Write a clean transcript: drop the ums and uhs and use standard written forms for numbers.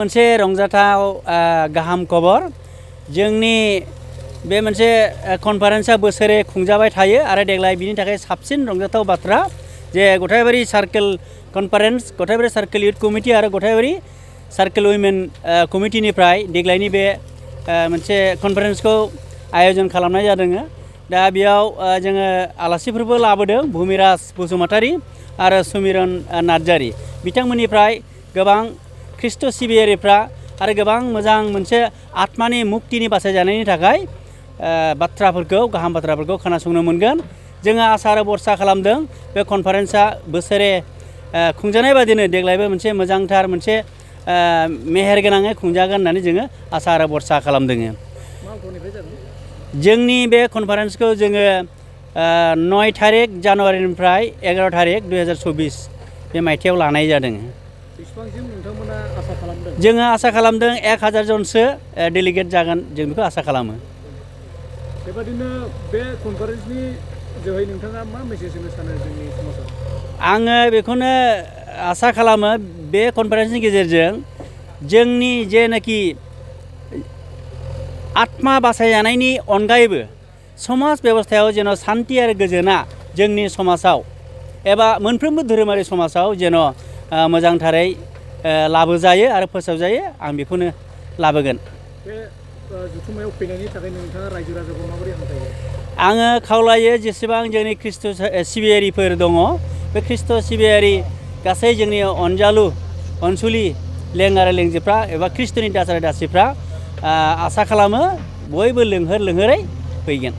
मोनसे रंजाथाव गाहाम खबर जोंनि बे मोनसे कनफारेन्सआ बोसोरे खुंजाबाय थायो आरो देग्लाय बिनि थाखाय साबसिन रंजाथाव बाथ्रा जे गथायबारि सार्केल कनफारेन्स गथायबारि सार्केल इउथ कमिटि आरो गथायबारि सार्केल उइमेन कमिटिनिफ्राय देग्लायनि बे मोनसे कनफारेन्सखौ आयोजन खालामनाय जादों। दा बेयाव जोङो आलासिफोरबो लाबोदों भुमिराज बसुमतारी आरो सुमिरन नार्जारी बिथांमोननिफ्राय गोबां ख्रिस्ट' सिबियारिफ्रा आरो गोबां मोजां मोनसे आत्मानि मुक्तिनि बासायजानायनि थाखाय बाथ्राफोरखौ गाहाम बाथ्राफोरखौ खोनासंनो मोनगोन। जोङो आसा आरो बरसा खालामदों बे कनफारेन्सआ बोसोरे खुंजानाय बादिनो देग्लायबो मोनसे मोजांथार मोनसे मेहेर गोनाङै खुंजागोन होननानै जोङो आसा आरो बरसा खालामदों। जोंनि बे कनफारेन्सखौ जोङो 9 थारिख जानुवारिनिफ्राय 11 थारिख 2024 बे मायथाइयाव लानाय जादों। जोङो आसा खालामदों 1000 जनसो डेलिगेट जागोन जों बेखौ आसा खालामो। बेबादिनो बे कनफारेन्सनि जोहै नोंथाङा मा मेसेज होनो सानो जोंनि समाजाव? आङो बेखौनो आसा खालामो बे कनफारेन्सनि गेजेरजों जोंनि जेनाखि आत्मा बासायजानायनि अनगायैबो समाज बेबस्थायाव जेन' सान्थि आरो गोजोना जोंनि समाजाव एबा मोनफ्रोमबो धोरोमारि समाजाव जेन' मोजांथारै लाबोजायो आरो फोसावजायो आं बेखौनो लाबोगोन। बे जुथुमायाव फैनायनि थाखाय नोंथाङा रायजो राजाखौ माबोरै हामथायो? आङो खावलायो जेसेबां जोंनि ख्रिस्ट' सिबियारिफोर दङ बे ख्रिस्ट' सिबियारि गासै जोंनि अनजालु अनसुलि लें आरो लेंजिफ्रा एबा ख्रिस्ट'नि दास आरो दासिफ्रा आसा खालामो बयबो लोंहोर लोंहोरै फैगोन।